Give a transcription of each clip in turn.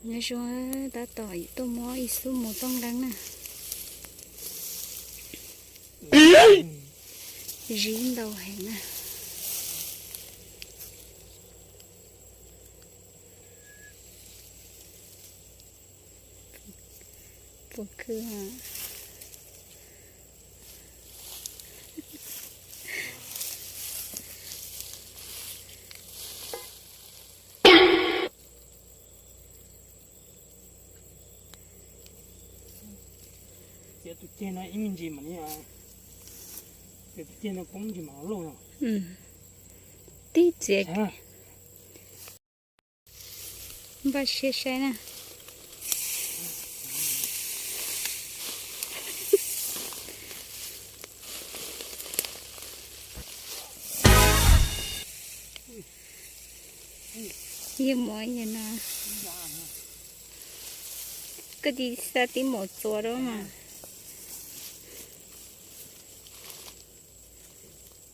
Nyob zoo, tab tom tuaj muab ib xub mus toj nqeeb na. Zib ntau heev na. Puas khw? Txiav tus ceg no ib me ntsis mam li, txiav tus ceg no poob ntsis mam li lauj no. Tib txiav. Npaj siab saib na. Yeej muaj ib yam no. Koj tsis xa tib maum txuas rau mas.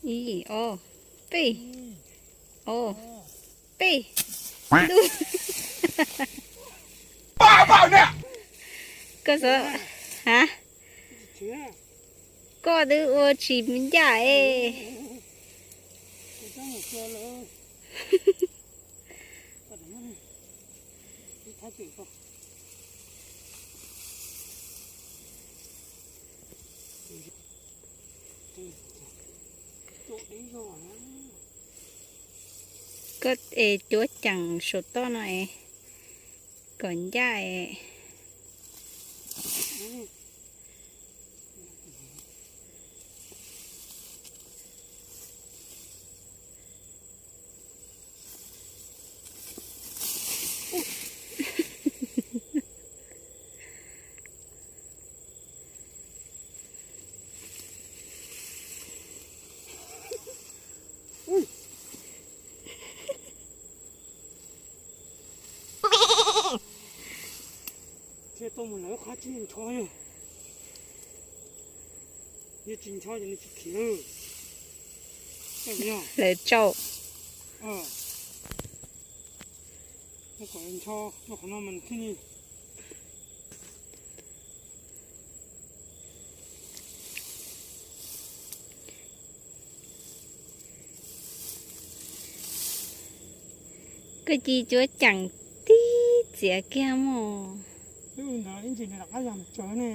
Ib, ob, peb, ob, peb. Koj xav, ha? Koj twb ua tsis ncaj es. Koj es cuab ceem saum toj no es kom ncaj es. Thiaj tuaj mus lawv qhov tsis ncho, yog tsis ncho ces nws tsis khiav. Lawv tsaum. Kom ncho rau qhov no mas nws thiaj li. Koj cia cuab ceem tib txiav kiag mog. Ntawd ib ntsis nws rov qab yog tsawv ne.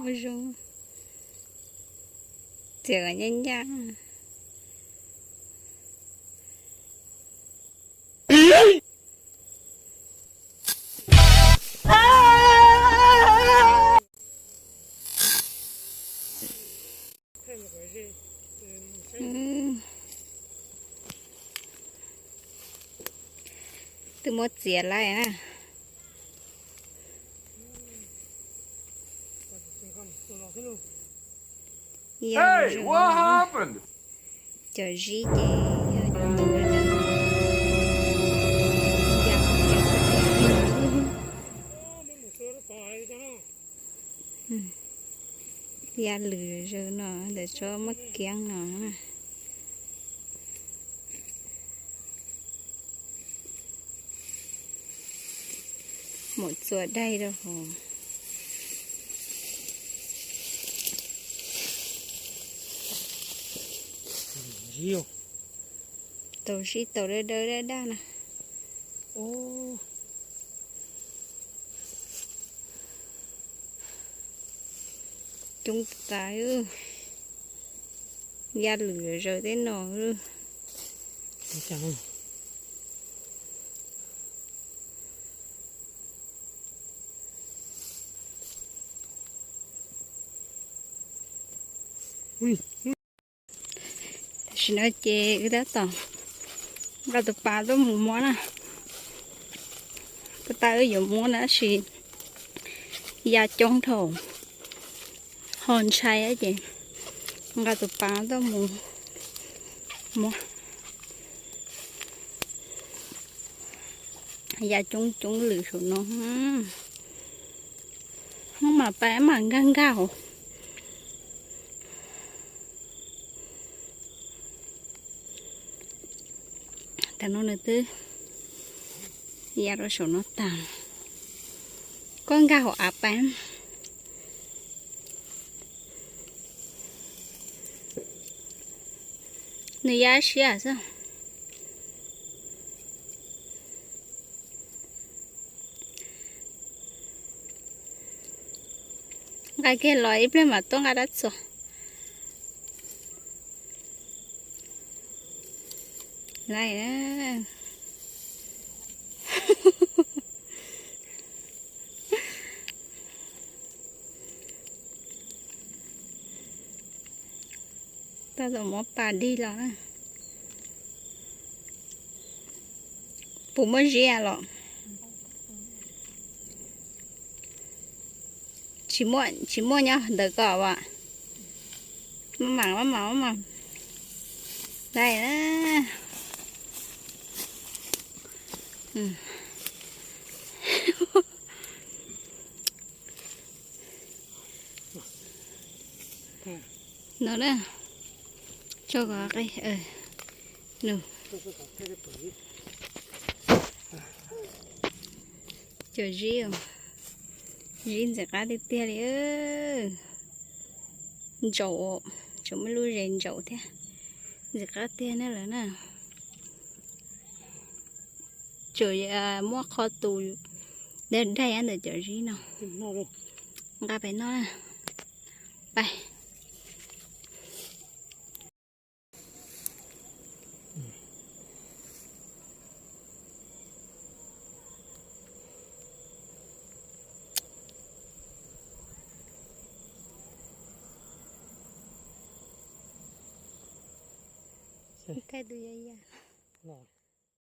Ua zoo, txiav kom ncaj ncaj. Twb muab txiav lawm na. Cov zib ces yog tus ya lwm zaws no ntawm tsob maj kiab no. Maum txuas daig rau hauv. Tau sib tau dawb dawb daj daj na. Coob tas, ya lwm zaws tej no. Tam sim no ces wb tab tom nqa tus pas tuaj mus muab na. Puas Wb yuav muab tab sis ya coob dhau, ho ntshai ces nqa tus pas tuaj mus muab. Ya coob coob lwm saum no. Hnub mas pais mas nkag nkag hauv. Tam no nws twb ya rau saum no tag. Koj nkag hauv av pais. Nws ya siab xwb. Nqa kiag los ib pliag mam tuaj nqa dab txuas. Lais na. Tab tom muab pas dig los na. Puas muaj zib los? Tsis muaj, tsis muaj nyob ntawd ko as. Maj mam, maj mam, maj mam. Dai na. No na, tso kom qi. Cov zib, zib ntxim qab tiag tiag li. Ntsaum, tseem muaj lub zes ntsaum thiab. Ntxim qab tiag na lawm na. Tseem muab qho tus daig daig ntawm cov zib no. Nqa pais noj na. Pais. Nkaij tus ya ya no.